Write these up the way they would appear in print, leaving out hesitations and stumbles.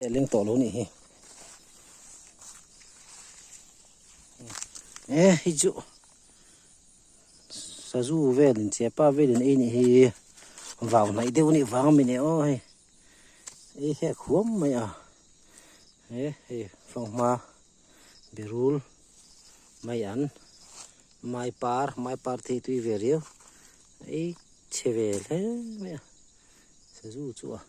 Leng tawh lo nih hi. E hei chu sazu velin chepa velin ei nih hi vau hnaih deuh anih vang ami ni aw hei ei hi a khuam mai a he hei fanghma berul mai an mai par mai par te hi tui ve riau ei chhe ve hle mai a sazu chu a.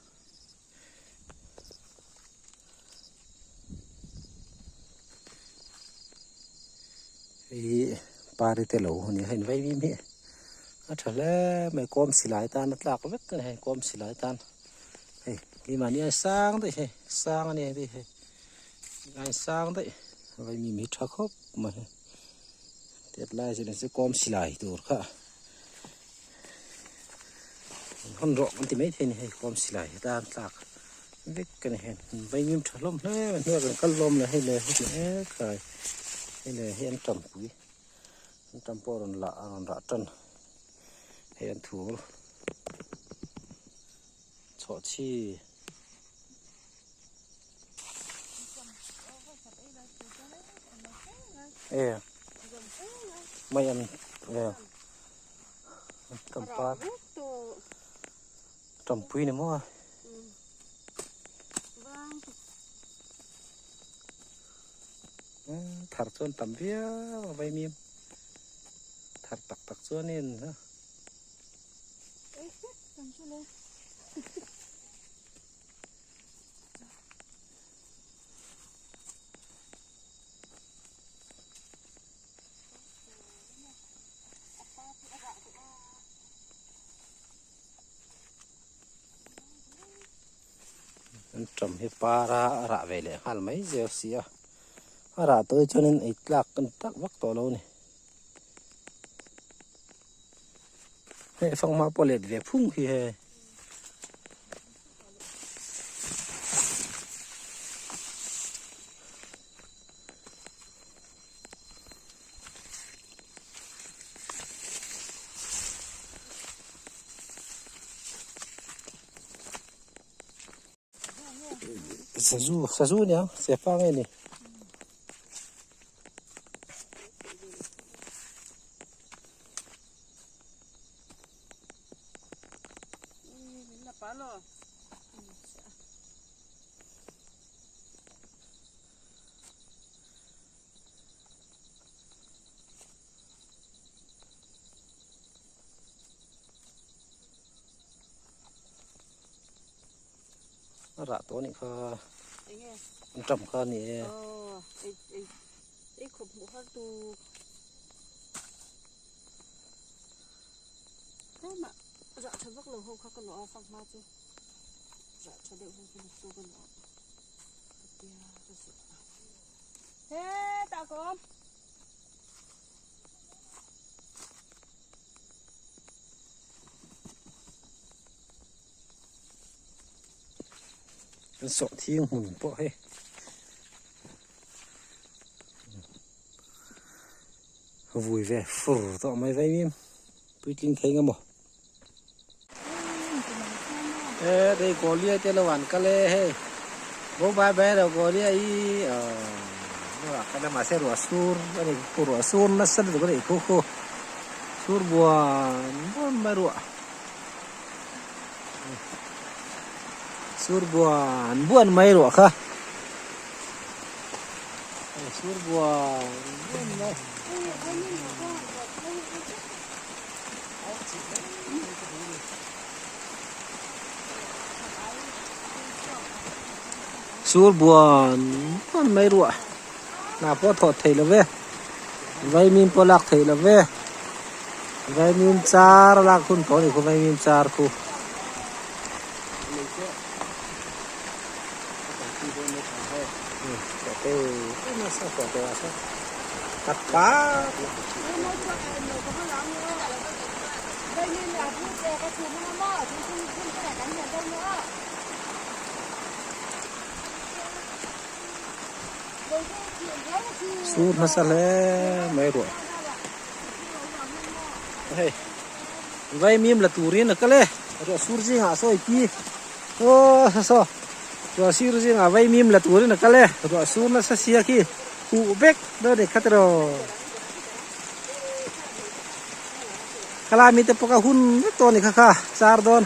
Hei hi pari te lo a ni a hei vaimim hi a tha hle mai kawm silai tan a tlak vek a ni hei kawm silai tan hei keimahni a sang daih hei sang a ni hei hei a sang daih vaimim hi tha khawp mai tet lai chu chu kawm silai tur kha hawn rawh kan ti maithei a ni hei kawm silai tan tlak vek a ni hei vaimim tha hlawm hle mai hnuaiah kan kal lawm leh hei le heti hetlai hei le hei an tampui an tam pawh a rawn lah a rawn rah tan hei an thur chhawhchhi. E mai an e tampar tampui ni maw a thar chuan tam viau a vaimim thar tak tak chuanin An ṭam hi para a rah ve leh nghal mai zel si a, a rah tawh hi chuanin ei tlak kan tak vak tawh lo a ni. Hei fanghma pawh let ve phung khi he. Sazu sazu nia sefa nge ni. A rah tawh anih kha an tam kha a ni e. An sawh thing hmun pawh hei vui ve fur tawh mai vaimim puitling thei nga maw e dei golia te lo an kal e hei bo bai bai lo golia hi aw ka lamah se ruah sur a ni ruah sur nasa lutuk a nih khu khu sur buan buan mai ruah. Sur buan buan mai ruah kha sur buan buan mai. Sur buan buan mai ruah hna pawh thawh theih lo ve vaimim pawh lak theih lo ve vaimim char a lak hun tawh a ni khu vaimim char khu. Sur hmasa hle mai ruah hei vaimim la turin a kal e ruah sur zingah saw i pi aw saw saw. Ruah sir zingah vaimim la turin a kal e, ruah sur nasa sia khi huh vek dawn a ni kha tiraw. Khalai mite pawh kha hun vek tawh a ni kha kha char dawn.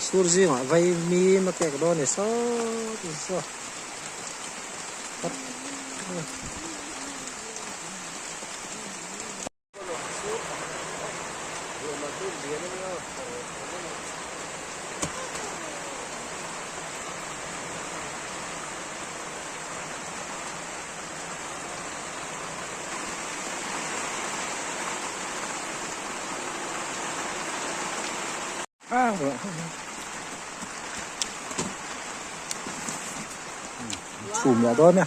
Sur zingah vai mim a kek dawn a ni sawt saw. Chhum leh dawn a.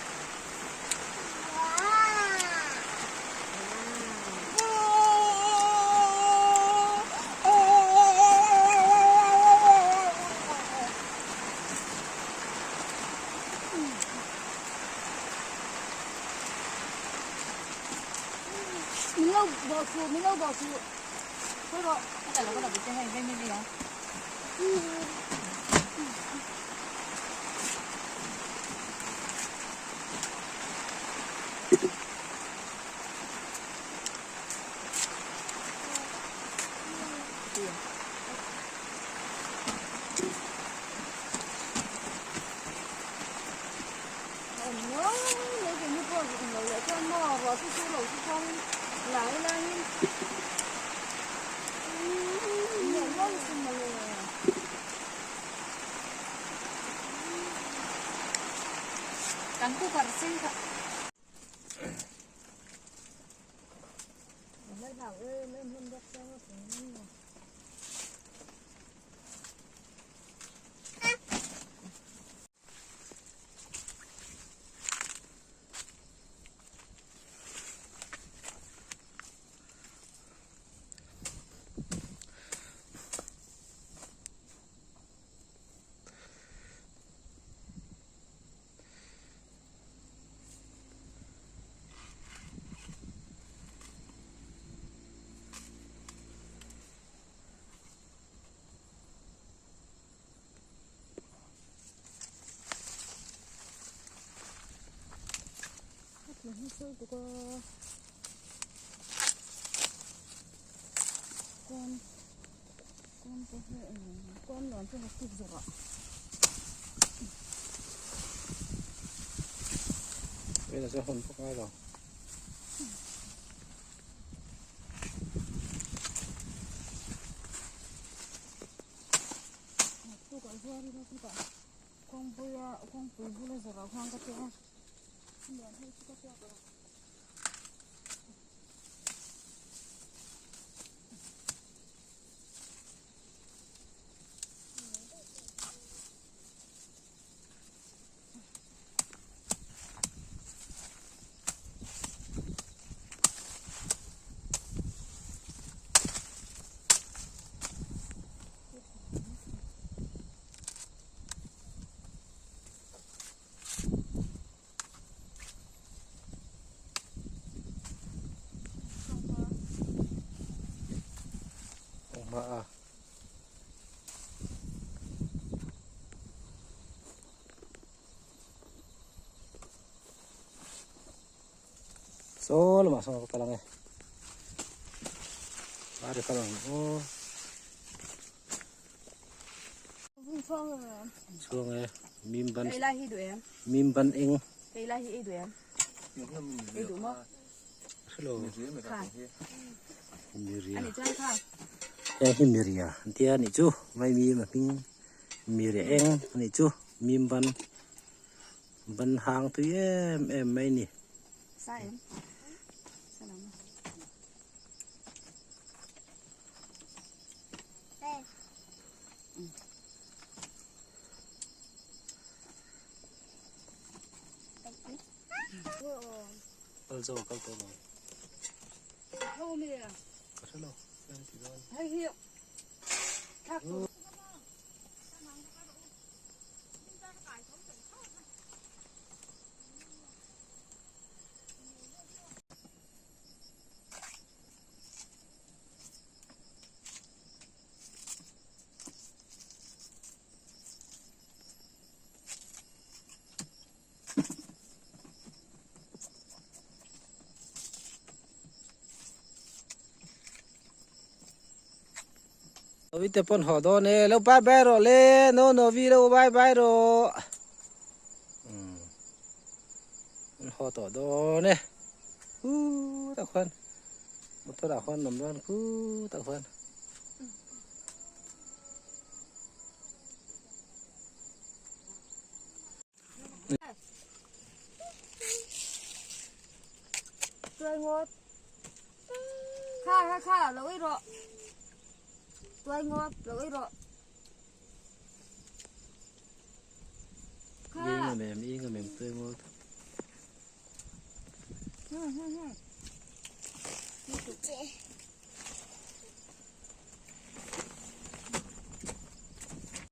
Bây giờ sẽ hôn phúc ngay rồi. Saw lamah sawn ka kal ang e a kal ang aw chhuang e mim ban mim ban eng hrelo miria heng hi miria an tia anih chu vaimim a hming miria eng anih chu mim ban Ban hang tui em em mai ni. Kal zo a kal tawh lo. Ka hre lo. Hei hi thlak tur. Novi te pawn haw dawn e lo bye bye rawh le no Novi lo bye bye rawh an haw tawh dawn e khutah khuan motor ah khuan an awm dawn khutah khuan. Tuai ngawt. Kha kha kha lo ei rawh. Tuai ngawt lo ei rawh. Kha. Inga mem inga mem tuai ngawt. Hmm hmm hmm.